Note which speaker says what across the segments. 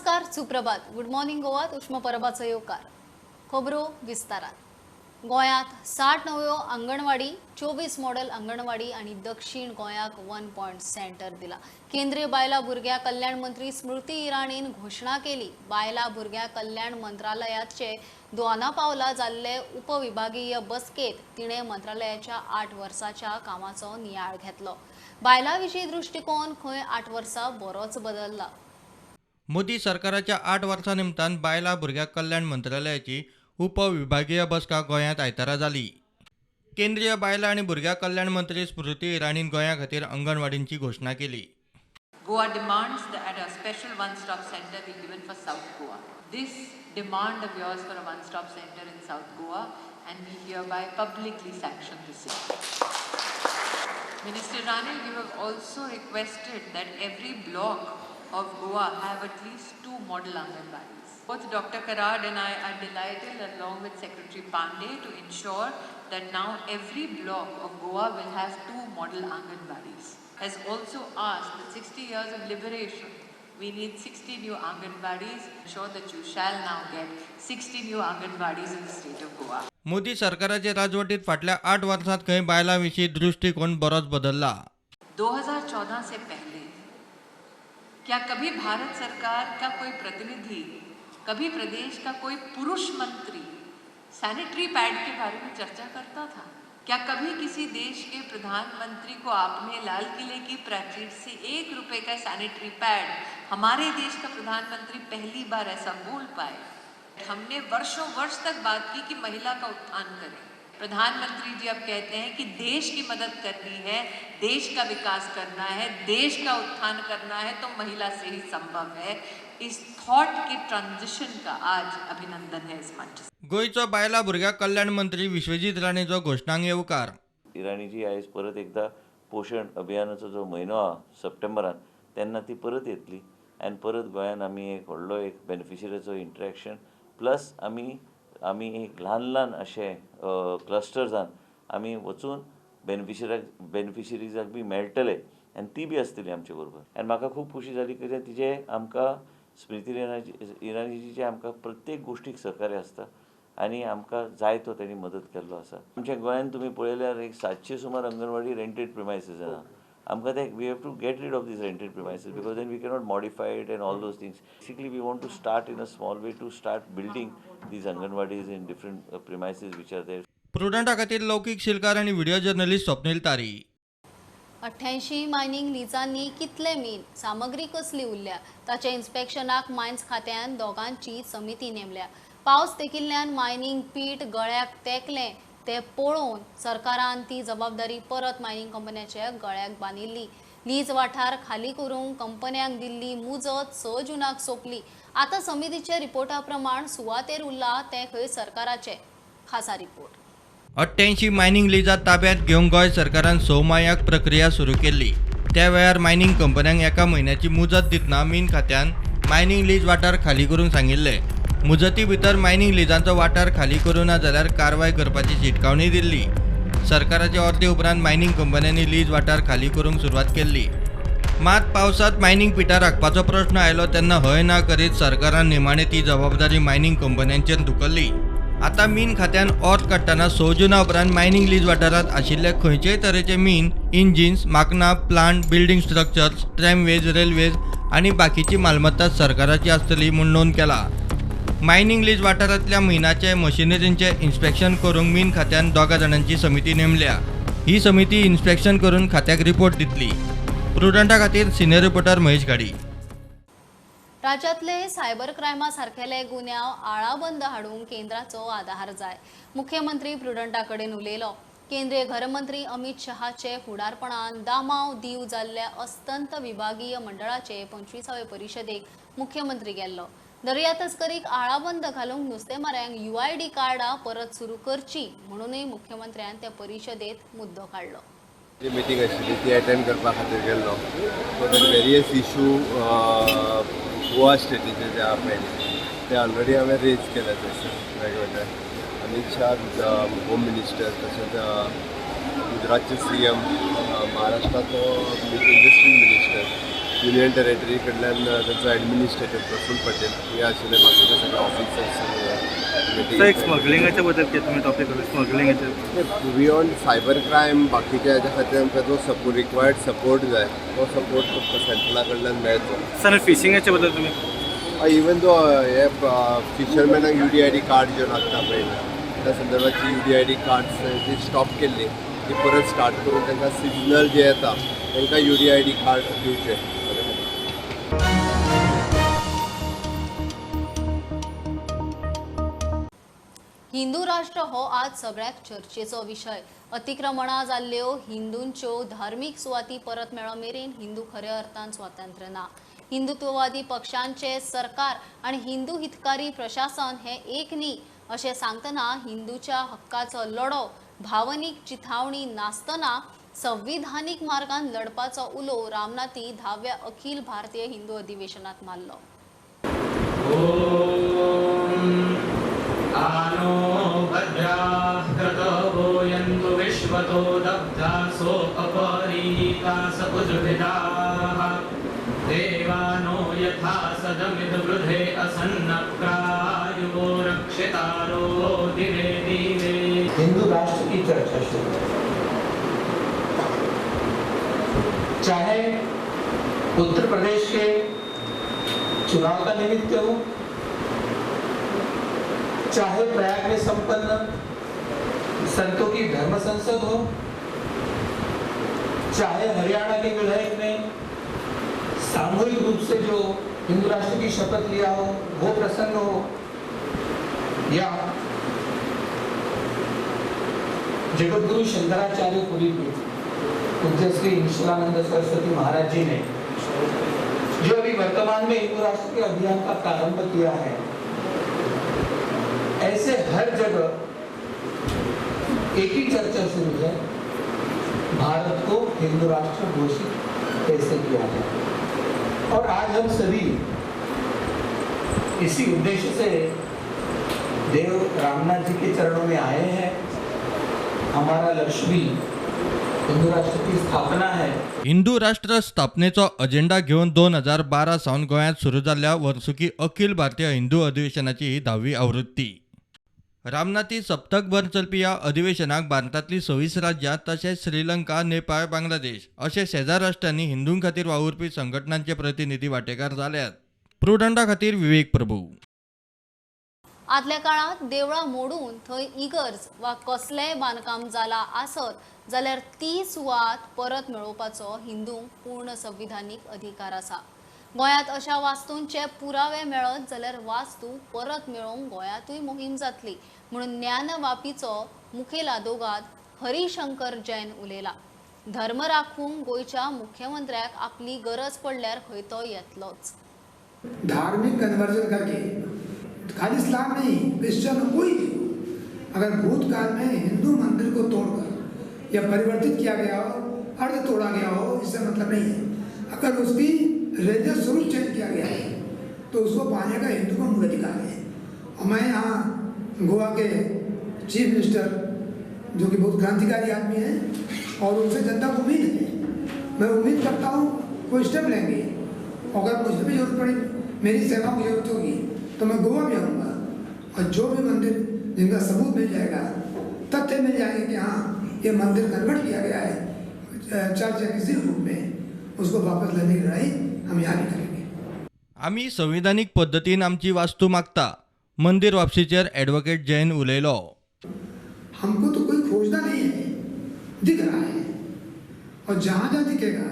Speaker 1: नमस्कार, सुप्रभात. Good morning गोवात उष्मा परबाचो येवकार. खबरो विस्तारात. गोंयांत 60 नव्यो अंगणवाडी, 24 मॉडेल अंगणवाडी आनी दक्षिण गोंयाक 1 पॉयंट सेंटर दिला. केंद्रीय बायलां भुरग्यां कल्याण मंत्री स्मृती इराणीन घोशणा केली. बायलां भुरग्यां कल्याण मंत्रालयाचे दोना पावला जाल्ले उपविभागीय बसकेत तिणें मंत्रालयाच्या 8 वर्साच्या कामाचो नियाळ घेतलो. बायलां विशीं दृश्टिकोन खंय 8 वर्सां बरोच बदलला.
Speaker 2: मोदी सरकाराच्या 8 वर्सां निमतान बायलां भुरग्यां कल्याण मंत्रालयाची उपविभागीय बसका गोंयांत आयतारा जाली. केंद्रीय बायलां आनी भुरग्यां कल्याण मंत्री स्मृती इराणीन गोंया खातीर अंगणवाडींची घोशणा केली.
Speaker 3: Goa demands that a special one-stop center be given for South Goa. This demand of yours for a one-stop center in South Goa, and we hereby publicly sanction the same. Minister Rane, you have also requested that every block of Goa have at least 2 model Anganwadis. Both Dr. Karad and I are delighted, along with Secretary Pandey, to ensure that now every block of Goa will have 2 model Anganwadis. Has also asked that 60 years of liberation, we need 60 new Anganwadis. Ensure that you shall now get 60 new Anganwadis in the state of Goa.
Speaker 2: Modi सरकाराचे राजवटीत फाटल्या 8 वर्सांत खंय बायलां विशीं दृश्टिकोन बरोच बदलला.
Speaker 3: 2014 से पहले क्या कभी भारत सरकार का कोई प्रतिनिधि, कभी प्रदेश का कोई पुरुष मंत्री सैनिटरी पैड के बारे में चर्चा करता था? क्या कभी किसी देश के प्रधानमंत्री को आपने लाल किले की प्राचीर से 1 रुपए का सैनिटरी पैड, हमारे देश का प्रधानमंत्री पहली बार ऐसा बोल पाए? हमने वर्षों वर्ष तक बात की कि महिला का उत्थान करें. प्रधानमंत्री जी अब कहते हैं कि देश की मदद करनी है, देश का विकास करना है, देश का उत्थान करना है तो महिला से ही संभव है. इस थॉट के ट्रांजिशन का आज अभिनंदन है इस मंच से.
Speaker 2: गोंयचो बायलां भुरग्यां कल्याण मंत्री विश्वजीत राणेचो घोशणांक येवकार.
Speaker 4: इराणीजी आयज परत एकदा पोशण अभियानाचो जो म्हयनो आहा सप्टेंबरान, तेन्ना ती परत येतली आनी परत गोंयान आमी एक व्हडलो एक बेनिफिशरीचो इंटरेक्शन प्लस आमी एक ल्हान ल्हान अशे क्लस्टर्सान आमी वचून बेनिफिशरीजाक बी मेळटले आनी ती बी आसतली आमचे बरोबर. आनी म्हाका खूब खोशी जाली कित्याक तिजे आमकां स्मृती इराणीजीचे आमकां प्रत्येक गोश्टीक सहकार्य आसता आनी आमकां जाय तो तेणी मदत केल्लो आसा. आमच्या गोंयान तुमी पळयल्यार एक 700 सुमार अंगणवाडी रेंटेड प्रिमायसीस आहा. आमकां ते we have to get rid of these rented premises because then we cannot modify it and all those things. Basically we want to start in a small way to start building these anganwadis in different premises which are there.
Speaker 2: प्रुडंटा खातीर लौकीक शिलकार आनी video journalist Swapnil तारी.
Speaker 1: 88 mining लिजांनी कितले मीन सामग्री कसली उरल्या ताच्या इन्स्पेक्शनाक mines खात्यान दोगांची समिती नेमल्या. पावस तेकिल्ल्यान मायनिंग पीठ गळ्याक तेकलें ते पळोवन सरकारान ती जबाबदारी परत मायनिंग कंपन्याच्या गळ्याक बांदिल्ली. लीज वाठार खाली करूंक कंपन्यांक दिल्ली मुजत 6 जूनाक सोंपली. आतां समितीच्या रिपोर्टा प्रमाण सुवातेर उरला तें खंय सरकाराचें. खासा रिपोर्ट.
Speaker 2: 88 मायनिंग लिजां ताब्यांत घेवंक गोंय सरकारान 6 मायाक प्रक्रिया सुरू केल्ली. त्या वेळार मायनिंग कंपन्यांक 1 म्हयन्याची मुजत दितना मीन खात्यान मायनिंग लीज वाठार खाली करूंक सांगिल्लें. मुजती भितर मायनिंग लिजांचो वाठार खाली करूं ना जाल्यार कारवाय करपाची शिटकावणी दिल्ली. सरकाराचे अर्दे उपरांत मायनिंग कंपन्यांनी लीज वाठार खाली करूंक सुरवात केल्ली. मात पावसांत मायनिंग पिठां राखपाचो प्रश्न आयलो तेन्ना हय ना करीत सरकारान निमाणें ती जबाबदारी मायनिंग कंपन्यांचेर धुकल्ली. आतां मीन खात्यान ऑर्द काडटना 6 जुना उपरांत मायनिंग लीज वाठारांत आशिल्ले खंयचेय तरेचे मीन, इंजिन्स, माकनां, plant, building structures, tramways, railways आनी बाकीची मालमत्ता सरकाराची आसतली म्हूण नोंद केला. मायनिंग लीज वाठारांतल्या मिनाचे मशिनरींचे इन्स्पेक्शन करूंक मीन खात्यान 2 जाणांची समिती नेमल्या. ही समिती इन्स्पेक्शन करून खात्याक रिपोर्ट दितली. प्रुडंटा खातीर सिनियर रिपोर्टर महेश घाडी.
Speaker 1: राज्यांतले सायबर क्रायमा सारकेले गुन्यांव आळाबंद हाडूंक केंद्राचो आधार जाय. मुख्यमंत्री प्रुडंटा कडेन उलयलो. केंद्रीय घरमंत्री अमित शहाचे फुडारपणान दामाव दीव जाल्ल्या अस्तंत विभागीय मंडळाचे 25वे परिशदेक मुख्यमंत्री गेल्लो. दर्या तस्करीक आळाबंद घालूंक नुस्तेमाऱ्यांक UID कार्डां परत सुरू करची म्हणूनय मुख्यमंत्र्यान त्या परिशदेत मुद्दो काडलो.
Speaker 5: जी मिटींग आशिल्ली ती अटेंड करपा खातीर गेल्लो. वेरियस इशू गोवा स्टेटीचे जे आहा पळय ते ऑलरेडी हांवें रेज केले थंयसर वेगवेगळे. अमीत शाह होम मिनिस्टर, तशेंच गुजरातचे CM, महाराष्ट्राचो इंडस्ट्रीज मिनिस्टर युनियन टेरिटरी कडल्यान तांचो एडमिनिस्ट्रेटर प्रफुल्ल पटेल हे आशिल्ले, बाकीचे सगळे ऑफिसर्स.
Speaker 6: सर, एक स्मगलिंगाच्या बद्दल कितें तुमी टॉपीक स्मगलिंगाचे?
Speaker 5: बियॉन्ड सायबर क्रायम बाकीच्या हेच्या खातीर आमकां जो सपोर्ट रिक्वायर्ड सपोर्ट जाय तो सपोर्ट तुमकां सेंट्रला कडल्यान मेळचो.
Speaker 6: सर, फिशिंगाच्या बद्दल तुमी?
Speaker 5: इवन दो हे फिशरमॅनाक UDID card ज्यो लागता पळय, त्या संदर्भात UDID cards जी स्टॉप केल्ली ती परत स्टार्ट करून तांकां सिजनल जे येता तांकां UDID card दिवचें.
Speaker 1: हिंदू राष्ट्र हो आज सगळ्याक चर्चेचो विशय. अतिक्रमणां जाल्ल्यो हिंदूंच्यो धार्मीक सुवाती परत मेळो मेरेन हिंदू खऱ्या अर्थान स्वातंत्र्य ना. हिंदुत्ववादी पक्षांचे सरकार आनी हिंदू हितकारी प्रशासन हे एक न्ही अशें सांगतना हिंदूच्या हक्काचो लढो भावनीक चिथावणी नासतना संविधानीक मार्गान लढपाचो उलो रामनाथी 10व्या अखिल भारतीय हिंदू अधिवेशनात मारलो.
Speaker 7: आनो भद्राकृतवोयन्तु विश्वतो दग्धासो अपरीतास उद्भिदाः देवानो यथा सदमिद्वृधे असन्नप्रायुवो रक्षितारो दिवे दिवे.
Speaker 8: हिंदू राष्ट्र की चर्चा शुरू, चाहे उत्तर प्रदेश के चुनाव का निमित्त हो, चाहे प्रयाग में संपन्न संतों की धर्म संसद हो, चाहे हरियाणा के विधायक ने सामूहिक रूप से जो हिंदू राष्ट्र की शपथ लिया हो वो प्रसंग हो, या जगतगुरु शंकराचार्य पुरी के पूज्य श्री निश्चलानंद सरस्वती महाराज जी ने जो अभी वर्तमान में हिंदू राष्ट्र के अभियान का प्रारंभ किया है, ऐसे हर जगह एक ही चर्चा शुरू है, भारत को हिंदू राष्ट्र घोषित कैसे किया जाए। और आज हम सभी इसी उद्देश्य से देव रामनाथ जी के चरणों में आए हैं। हमारा लक्ष्य भी हिंदू राष्ट्र की स्थापना है.
Speaker 2: हिंदू राष्ट्र स्थापनेचो अजेंडा घेवन 2012 सावन गोंयांत सुरू जाल्ल्या वर्सुकी अखिल भारतीय हिंदू अधिवेशनाची ही 10वी आवृत्ती. रामनाथी सप्तकभर चलपी ह्या अधिवेशनाक भारतांतलीं 26 राज्यां तशेंच श्रीलंका, नेपाळ, बांगलादेश अशे शेजार राष्ट्रांनी हिंदूं खातीर वावुरपी संघटनांचे प्रतिनिधी वांटेकार जाल्यात. प्रुडंटा खातीर विवेक प्रभू.
Speaker 1: आदल्या काळांत देवळां मोडून थंय इगर्ज वा कसलेंय बांदकाम जाला आसत जाल्यार ती सुवात परत मेळोवपाचो हिंदूंक पूर्ण संविधानीक अधिकार आसा. गोंयांत अशा वास्तूंचे पुरावे मेळत जाल्यार वास्तू परत मेळोवंक गोंयांतूय मोहीम जातली म्हणून ज्ञानवापीचो मुखेल आदोगाद हरिशंकर जैन उलयला. धर्म राखूंक गोंयच्या मुख्यमंत्र्याक आपली गरज पडल्यार खंय तो येतलोच.
Speaker 9: धार्मिक कन्वर्जन करके खाली इस्लाम नहीं, क्रिश्चियन कोई भी, अगर भूतकाल में हिंदू मंदिर को तोड़कर या परिवर्तित किया गया हो, अर्ध तोड़ा गया हो, इससे मतलब नहीं है। अगर उसकी रिलीजियस स्वरूप चेंज किया गया है तो उसको पाने का हिंदू का मूल अधिकार है। और मैं यहाँ गोवा के चीफ मिनिस्टर जो कि बहुत क्रांतिकारी आदमी हैं और उनसे जनता को उम्मीद है, मैं उम्मीद करता हूँ कोई स्टेप लेंगे। अगर मुझे भी जरूरत पड़ी, मेरी सेवा की जरूरत होगी तो मैं गोवा भी आऊँगा और जो भी मंदिर जिनका सबूत मिल जाएगा, तथ्य मिल जाएंगे कि हाँ ये मंदिर कन्वर्ट किया गया है चर्च या किसी रूप में, उसको वापस लेने की लड़ाई हम यहाँ भी करेंगे।
Speaker 2: आमी संविधानिक पद्दतीन आमची वास्तू मागता, मंदिर वापसीचेर एडवोकेट जैन उलयलो।
Speaker 9: हमको तो कोई खोजना नहीं है, दिख रहा है और जहाँ जहाँ दिखेगा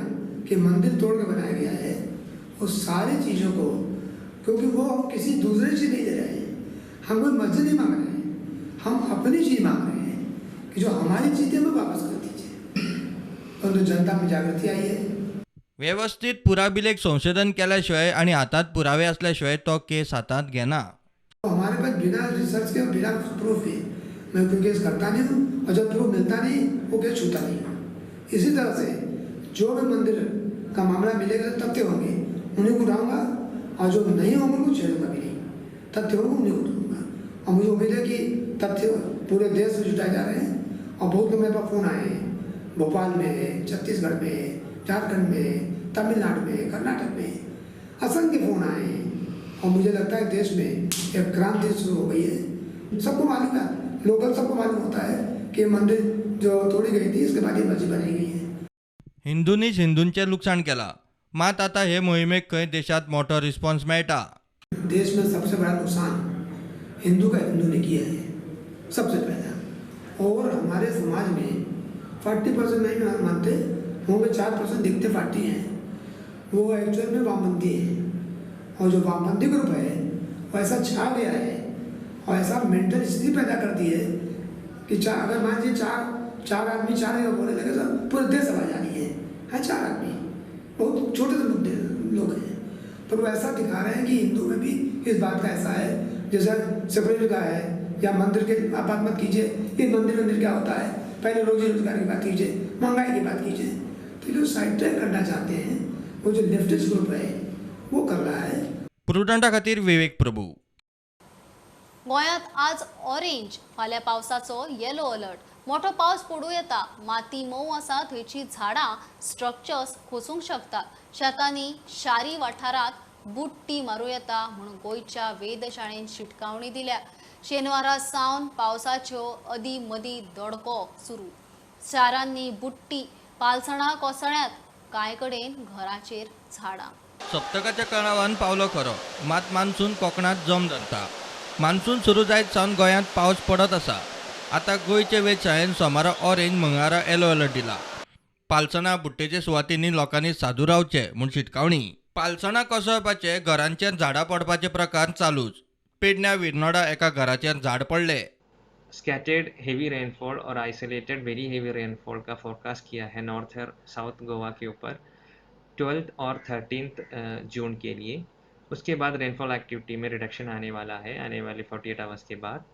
Speaker 9: कि मंदिर तोड़ के बनाया गया है वो सारी चीज़ों को, क्योंकि वो हम किसी दूसरे चीज़ नहीं दे रहे हैं, हम कोई मस्जिद नहीं मांग रहे हैं, हम अपनी चीज़ मांग रहे हैं कि जो हमारी चीज़ है वो वापस कर दीजिए। परंतु जनता में जागृति आई है।
Speaker 2: व्यवस्थित पुराभिलेख संशोधन केल्याशिवाय आणि हातात पुरावे असल्याशिवाय तो केस हातात घेना।
Speaker 9: हमारे पास बिना रिसर्च के बिना प्रूफ के मैं कोई केस करता नहीं हूँ और जब प्रूफ मिलता नहीं वो केस छूता नहीं हूँ। इसी तरह से जो भी मंदिर का मामला मिलेगा तथ्य होंगे उन्हें को उठाऊँगा और जो नहीं होंगे उनको छेड़ूंगा भी नहीं, तथ्य होंगे उन्हें उठाऊँगा। और मुझे उम्मीद है कि तथ्य पूरे देश में जुटाए जा रहे हैं और बहुत लोग मेरे पास फोन आए हैं, भोपाल में है, छत्तीसगढ़ में है, झारखंड में है, तमिलनाडु में, कर्नाटक में असंख्य फोन आए हैं और मुझे लगता है देश में एक क्रांति शुरू हो गई है। सबको मालूम है, लोकल सबको मालूम होता है कि मंदिर जो तोड़ी गई थी इसके बाद ये मस्जिद बनाई गई है।
Speaker 2: हिंदूंनीच हिंदूंचें लुकसाण केलां, मात आतां हे मोहिमेक खंय देशांत मोठो रिस्पॉन्स मेळटा।
Speaker 9: देश में सबसे बड़ा नुकसान हिंदू का हिंदू ने किया है सबसे पहला। और हमारे समाज में 40% नहीं मानते होंगे, 4% दिखते 40 हैं, वो एक्चुअल में वामपंथी हैं। और जो वामपंथी ग्रुप है वो ऐसा छा गया है और ऐसा मेंटल स्थिति पैदा कर दी है कि अगर मान लीजिए चार आदमी चार जगह बोलने लगे तो पूरे देश आवाज आ रही है 4 आदमी, बहुत छोटे से मुद्दे लोग हैं, पर वो ऐसा दिखा रहे हैं कि हिंदू में भी इस बात का ऐसा है जैसे सेकुलरिज्म का है, या मंदिर के आप बात मत कीजिए, ये मंदिर मंदिर क्या होता है, पहले रोजी रोजगार की बात कीजिए, महंगाई की बात कीजिए। तो जो साइड ट्रैक करना चाहते हैं वो जो लेफ्टिस्ट ग्रुप है वो कर रहा है।
Speaker 2: प्रुडंटा खातीर विवेक प्रभू।
Speaker 1: गोंयांत आज ऑरेंज, फाल्यां पावसाचो येलो अलर्ट। मोठो पावस पडूं येता, माती मोव आसा थंयची झाडां स्ट्रक्चर्स कोसूंक शकतात। शेतांनी शारी वाठारांत बुडटी मारूं येता म्हूण गोंयच्या वेधशाळेन शिटकावणी दिल्या। शेनवारा सावन पावसाच्यो अदी मदीं दडको सुरू। शारांनी बुडटी, पालसणां कोसळ्यांत, कांय कडेन घराचेर झाडां।
Speaker 2: सप्तकाच्या कळावान पावलो खरो, मात मान्सून कोकणांत जम धरता। मान्सून सुरू जायत सावन गोंयांत पावस पडत आसा। आतां गोंयचे वेधशाळेन सोमारा ऑरेंज, मंगळारा येलो अलर्ट दिला। पालसणां बुडटेच्या सुवातींनी लोकांनी सादूर रावचें म्हूण शिटकावणी। पालसणां कोसळपाचे, घरांचेर झाडां पडपाचे प्रकार चालूच। पेडण्या विर्नोडा एका घराचेर झाड पडले।
Speaker 10: स्कैटर्ड हेवी रेनफॉल और आइसोलेटेड वेरी हेवी रेनफॉल का फोरकास्ट किया है नॉर्थ और साउथ गोवा के ऊपर 12th और 13th जून के लिए। उसके बाद रेनफॉल एक्टिविटी में रिडक्शन आने वाला है आने वाले 48 आवर्स के बाद,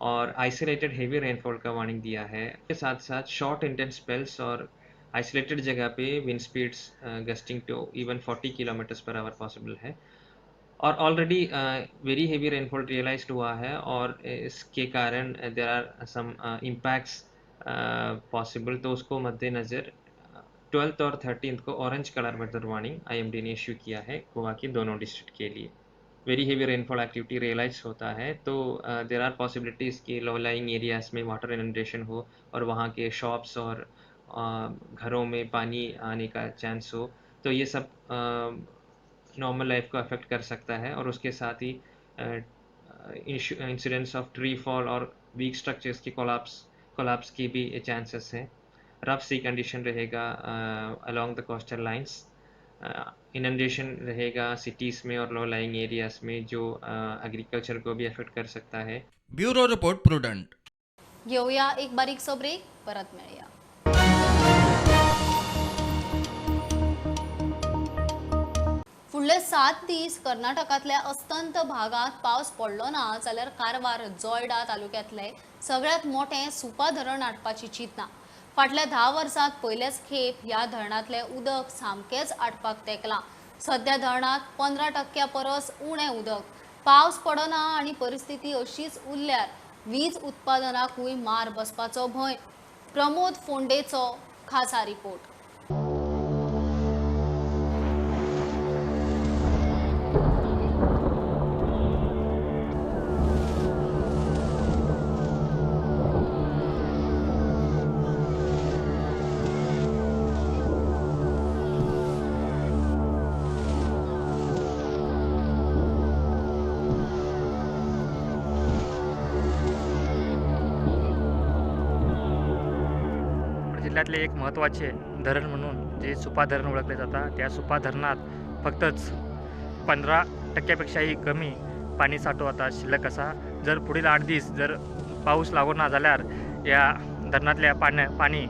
Speaker 10: और आइसोलेटेड हेवी रेनफॉल का वार्निंग दिया है। के साथ साथ शॉर्ट इंटेंस स्पेल्स और आइसोलेटेड जगह pay wind speeds gusting to even 40 kilometres per hour possible है। और already very heavy rainfall realised हुआ है और इसके कारण there are some impacts possible, तो उसको मद्देनज़र 12th और 13th को orange colour weather warning IMD ने इश्यू किया है गोवा के दोनों डिस्ट्रिक्ट के लिए। Very heavy rainfall activity realise होता है तो there are possibilities कि लो लाइंग एरियाज़ में वाटर इनंडेशन हो और वहाँ के शॉप्स और घरों में पानी आने का चांस हो, तो ये सब नॉर्मल लाइफ को अफेक्ट कर सकता है। और उसके साथ ही इंसिडेंट्स ऑफ ट्री फॉल और वीक स्ट्रक्चर्स की कोलैप्स की भी चांसेस हैं। रफ सी कंडीशन रहेगा along the coastal lines, inundation रहेगा सिटीज़ में और लो लाइंग एरियाज़ में जो एग्रीकल्चर को भी अफेक्ट कर सकता है।
Speaker 2: Bureau report, Prudent.
Speaker 1: घेऊया एक बारीकसो ब्रेक, परत मेळया। फुडले 7 दीस कर्नाटकांतल्या अस्तंत भागात पावस पडलो ना जाल्यार कारवार जोयडा तालुक्यांतले सगळ्यांत मोठें सुपा धरण आटपाची चिंतना। फाटल्या 10 वर्सांत पयलेच खेप ह्या धरणांतलें उदक सामकेंच आटपाक तेंकलां। सध्या धरणांत 15% परस उणें उदक। पावस पडना आनी परिस्थिती अशीच उरल्यार वीज उत्पादनाकूय मार बसपाचो भंय। प्रमोद फोंडेचो खासा रिपोर्ट।
Speaker 6: जिल्ह्यातले एक महत्त्वाचे धरण म्हणून जे सुपा धरण ओळखले जातात, त्या सुपा धरणात फक्तच 15%पेक्षाही कमी पाणी साठो आता शिल्लक असा। जर पुढील 8 दीस जर पाऊस लागना जाल्यार या धरणातल्या पाणी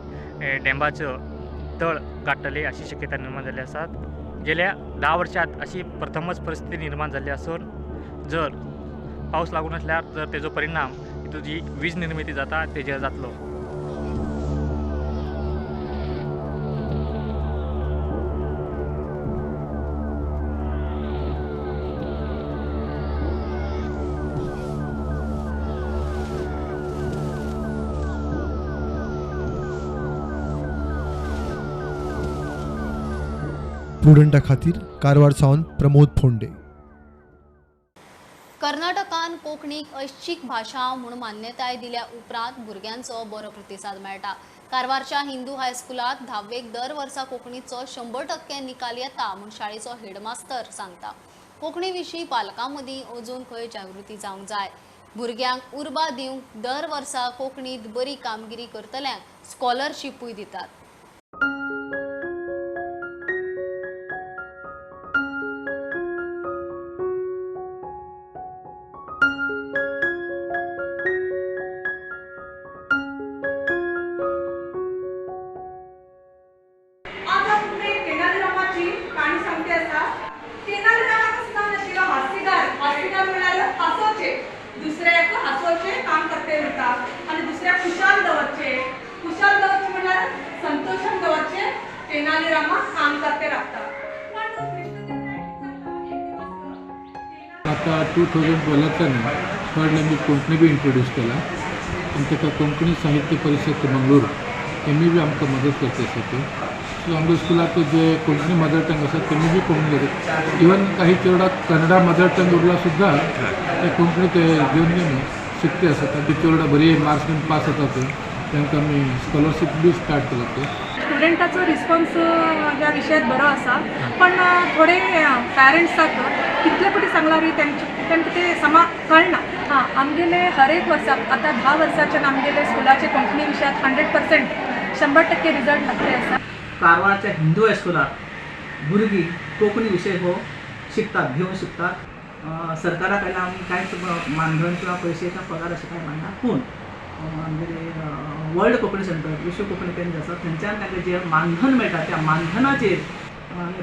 Speaker 6: डॅमाचं तळ गाठतले अशी शक्यता निर्माण झाली आसात। गेल्या 10 वर्षात अशी प्रथमच परिस्थिती निर्माण झाली असून जर पाऊस लागू नसल्यार जर तेजो परिणाम तुजी वीज निर्मिती जाता तेजेर जातलो।
Speaker 11: प्रुडंटा खातीर कारवार सावन प्रमोद फोंडे.
Speaker 1: कर्नाटकान कोंकणीक ऐच्छिक भाशा म्हूण मान्यताय दिल्या उपरांत भुरग्यांचो बरो प्रतिसाद मेळटा. कारवारच्या हिंदू हायस्कुलांत धावेक दर वर्सा कोंकणीचो 100% निकाल येता म्हूण शाळेचो हेडमास्तर सांगता. कोंकणी विशीं पालकां मदीं अजून खंय जागृती जावंक जाय. भुरग्यांक उर्बा दिवंक दर वर्सा कोंकणींत बरी कामगिरी करतल्यांक स्कॉलरशिपूय दितात.
Speaker 12: आता 2012 third language Konkani be introduce केला आनी ताका कोंकणी साहित्य परिशद मंगळूर तेमी बी आमकां मदत करता आसा ती. सो आमच्या स्कुलाक जे कोंकणी मदर टंग आसा तेमी बी कोंकणी घेतात. इवन काही चेरडाक कन्नडा मदर टंग उरला सुद्दां ते कोंकणी ते घेवन घेवन शिकते आसा. तांचे चेरडा बरी मार्क्स घेवन पास जाता ते तांकां आमी स्कॉलरशीप बी स्टार्ट केला ते.
Speaker 13: स्टुडंटाचो रिस्पॉन्स ह्या विशयात बरो आसा, पण थोडे पॅरंट्साक कितले पटी सांगल्यार तांकां ते समा कळना. हां, आमगेले हर एक वर्साक आतां 10 वर्साच्यान आमगेले स्कुलाचे कोंकणी विशयात 100% 100% रिजल्ट लागले आसा.
Speaker 14: कारवारच्या हिंदू हायस्कुलात भुरगीं कोंकणी विशय हो शिकतात, घेवन शिकतात. सरकारा कडल्यान आमी कांयच मानधन किंवा पयशे किंवा पगार अशें कांय मागना, पूण आमगेले वर्ल्ड कोंकणी सेंटर विश्व कोंकणी केंद्र आसा थंयच्यान तांकां जें मानधन मेळटा त्या मानधनाचेर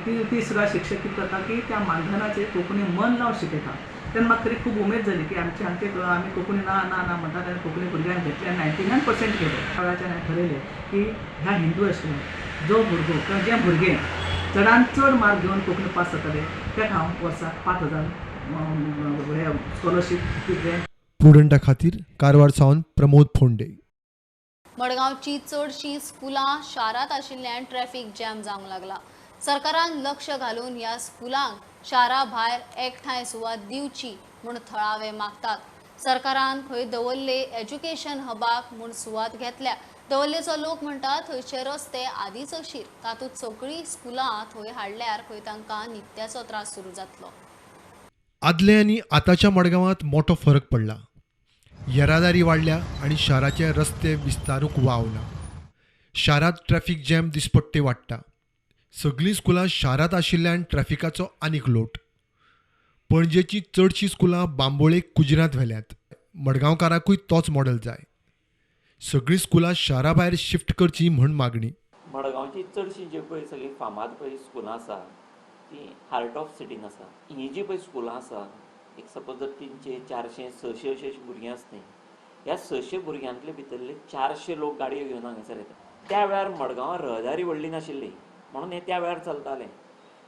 Speaker 14: ती सुद्दां शिक्षक कितें करता की त्या मानधनाचेर कोंकणी मन लावन शिकयता. तेन्ना म्हाका खरी खूब उमेद जाली की आमचे हांगचे आमी कोंकणी ना ना ना म्हणटा तेन्ना कोंकणी भुरग्यांक घेतले आनी 99% केले. त्या वेळाच्यान हांवें ठरयलें की ह्या हिंदू हायस्कुलांत जो भुरगो किंवा जें भुरगें चडान चड मार्क घेवन कोंकणी पास जातलें ताका हांव वर्साक 5,000 हे स्कॉलरशीप दितलें.
Speaker 11: प्रुडंटा खातीर कारवार सावन प्रमोद फोंडे.
Speaker 1: मडगांवची चडशीं स्कुलां शारांत आशिल्ल्यान ट्रॅफिक जॅम जावंक लागला. सरकारान लक्ष घालून ह्या स्कुलांक शारा भायर एकठांय सुवात दिवची म्हूण थळावे मागतात. सरकारान खंय दवरले एज्युकेशन हबाक म्हूण सुवात घेतल्या. दवरलेचो लोक म्हणटा थंयचे रस्ते आदींच अशीर, तातूंत सगळीं स्कुलां थंय हाडल्यार खंय तांकां नित्याचो त्रास सुरू जातलो.
Speaker 11: आदले आनी आतांच्या मडगांवांत मोठो फरक पडला. येरादारी वाडल्या आनी शाराचे रस्ते विस्तारूंक वाव ना. शारांत ट्रॅफिक जॅम दिसपट्टे वाडटा. सगळीं स्कुलां शारांत आशिल्ल्यान ट्रॅफिकाचो आनीक लोट. पणजेची चडशीं स्कुलां बांबोळे कुजरांत व्हेल्यांत. मडगांवकारांकूय तोच मॉडेल जाय. सगळीं स्कुलां शारा भायर शिफ्ट करचीं म्हूण मागणी.
Speaker 15: मडगांवची चडशीं जी पळय सगळीं फामाद पळय स्कुलां आसा ती हार्ट ऑफ सिटीन आसा. ही जी पळय स्कुलां आसा एक सपोज जर 300, 400, 600 अशें भुरगीं आसता, ह्या 600 भुरग्यांतले भितरले 400 लोक गाडयो घेवन हांगासर येता. त्या वेळार मडगांवां रहदारी व्हडली नाशिल्ली म्हणून हें त्या वेळार चलतालें.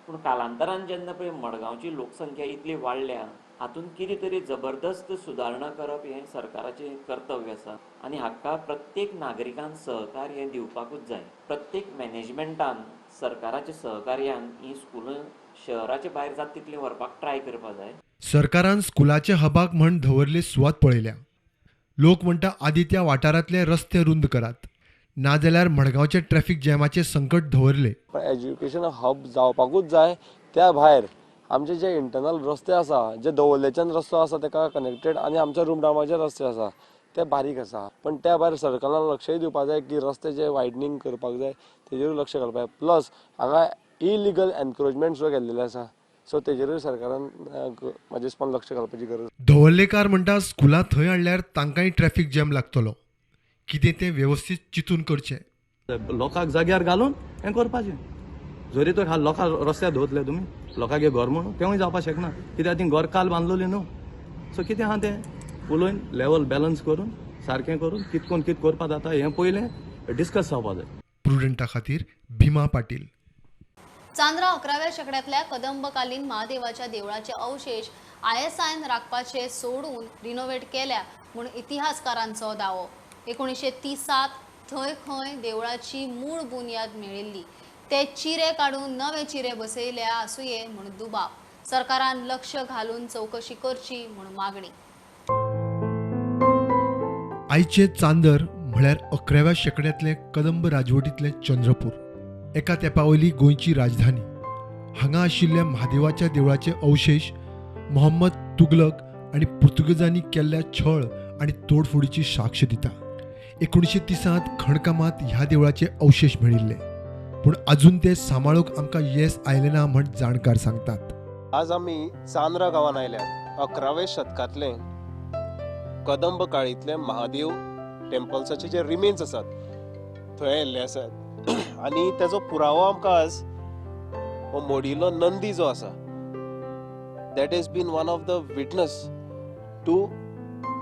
Speaker 15: पूण कालांतरान जेन्ना पळय मडगांवची लोकसंख्या इतली वाडल्या हातूंत कितें तरी जबरदस्त सुदारणा करप हें सरकाराचें कर्तव्य आसा आनी हाका प्रत्येक नागरिकान सहकार्य हें दिवपाकूच जाय. प्रत्येक मॅनेजमेंटान सरकाराच्या सहकार्यान ही स्कुलां शहराच्या भायर जाता तितलीं व्हरपाक ट्राय करपाक जाय.
Speaker 11: सरकारान स्कुलाचे हबाक म्हण दवरले सुवात पळयल्या. लोक म्हणटा आदी त्या वाठारांतले रस्ते रुंद करात, नाजाल्यार मडगांवचे ट्रॅफिक जॅमाचे संकट दवरले.
Speaker 16: एज्युकेशन हब जावपाकूच जाय. त्या भायर आमचे जे इंटरनल रस्ते आसा, जे दवर्लेच्यान रस्तो आसा ताका कनेक्टेड आनी आमच्या रुमडामाचे रस्ते आसा ते बारीक आसा, पण त्या भायर सरकारान लक्षय दिवपाक जाय की रस्ते जे वायडनींग करपाक जाय तेजेरूय लक्ष घालपाक जाय. प्लस हांगा इलिगल एनक्रोचमेंट सुद्दां केल्लेले आसा, सो तेजेरूय सरकारान म्हाजे हिसपान लक्ष घालपाची गरज.
Speaker 11: दवर्लेकार म्हणटा स्कुलां थंय हाडल्यार तांकांय ट्रॅफिक जॅम लागतलो. कितें तें वेवस्थीत चिंतून करचें.
Speaker 17: लोकांक जाग्यार घालून हें करपाचें. जरी तर लोकांक रस्त्यार दवरतले तुमी लोकांक घर म्हणून तेंवूय जावपाक शकना, कित्याक ती घर काल बांदलोली न्हू. सो कितें आहा तें उलोवन लेवल बॅलन्स करून सारकें करून कित कोण कित करपाक जाता हें पयलें डिस्कस जावपाक जाय.
Speaker 11: प्रुडंटा खातीर भीमा पाटील.
Speaker 1: चांद्रा 11व्या शेंकड्यांतल्या कदंबकालीन महादेवाच्या देवळाचे अवशेष आयएसआयन राखपाचे सोडून रिनोव्हेट केल्या म्हूण इतिहासकारांचो दावो. 1930 थंय खंय देवळाची मूळ बुन्याद मेळिल्ली. ते चिरे काडून नवे चिरे बसयल्या आसुये म्हूण दुबाव. सरकारान लक्ष घालून चवकशी करची म्हूण मागणी.
Speaker 11: आयचे चांदर म्हळ्यार 11व्या शेंकड्यांतलें कदंब राजवटींतलें चंद्रपूर, एका तेंपा वयली गोंयची राजधानी. हांगा आशिल्ल्या म्हादेवाच्या देवळाचे अवशेश मोहम्मद तुगलक आनी पुर्तुगेजांनी केल्ल्या छळ आनी तोडफोडीची साक्ष दिता. 1930 खणकामांत ह्या देवळाचे अवशेश मेळिल्ले, पूण अजून ते सांबाळूंक आमकां येस आयलें ना म्हण जाणकार सांगतात.
Speaker 18: आज आमी चांद्रा गांवान आयल्यात. 11व्या शतकांतलें कदंब काळींतलें महादेव टेम्पल्साचे जे रिमेन्स आसात थंय आयिल्ले आसात आनी तेजो पुरावो आमकां आज हो मोडिल्लो नंदी जो आसा that has been one of the witness to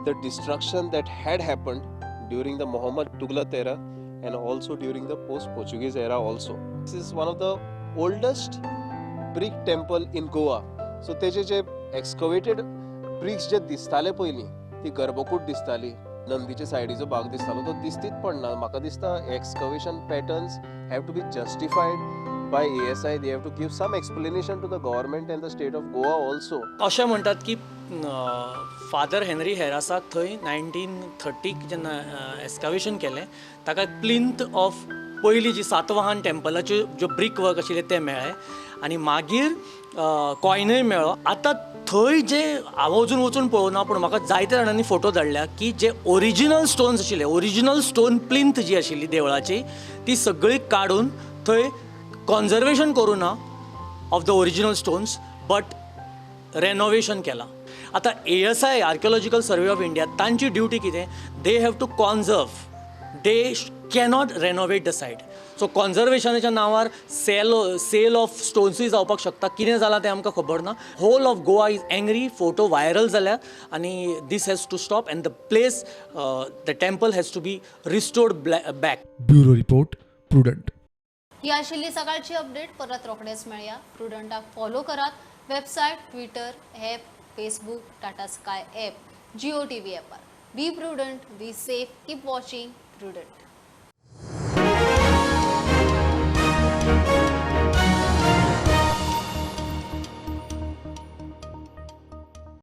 Speaker 18: the destruction that had happened during the Mohammad Tughlaq era and also during the post Portuguese era also. This is one of the oldest brick temple in Goa. So तेजे जे excavated BRICS जे दिसताले पयलीं, ती गर्भकूट दिसताली, नंदीच्या सायडीचो भाग दिसतालो, तो दिसतीच पडना. म्हाका दिसता excavation patterns have to be justified by ASI. They have to give some explanation to the government and the state of Goa also.
Speaker 19: अशें म्हणटात की फादर हेनरी हेरासाक थंय 1930 जेन्ना एस्कावेशन केलें ताका प्लिंथ ऑफ पयली जी सातवाहन टेम्पलाच्यो ज्यो ब्रीक वर्क आशिल्लें तें मेळ्ळें आनी मागीर कॉयनूय मेळ्ळो. आतां थंय जे हांव अजून वचून पळोवना, पूण म्हाका जायते जाणांनी फोटो धाडल्या की जे ओरिजिनल स्टोन्स आशिल्ले, ओरिजिनल स्टोन प्लिंथ जी आशिल्ली देवळाची ती सगळी काडून थंय कॉन्जर्वेशन करूं ना of the original stones but renovation केलां. आतां ASI archaeological survey of India तांची ड्युटी कितें, they have to conserve, they cannot renovate the site. So कॉन्जर्वेशनाच्या नांवार सेल ऑफ स्टोन्सूय जावपाक शकता. कितें जालां तें आमकां खबर ना. Whole of Goa is angry, photo viral जाल्या आनी this has to stop and the place, the temple has to be restored back.
Speaker 11: Bureau report, Prudent.
Speaker 1: ही आशिल्ली सकाळची अपडेट. परत रोखडेच मेळया. प्रुडंटाक फॉलो करात. Website, Twitter, app, Facebook, Tata Sky app, Jio TV ॲपार. Be prudent, be safe, keep watching Prudent.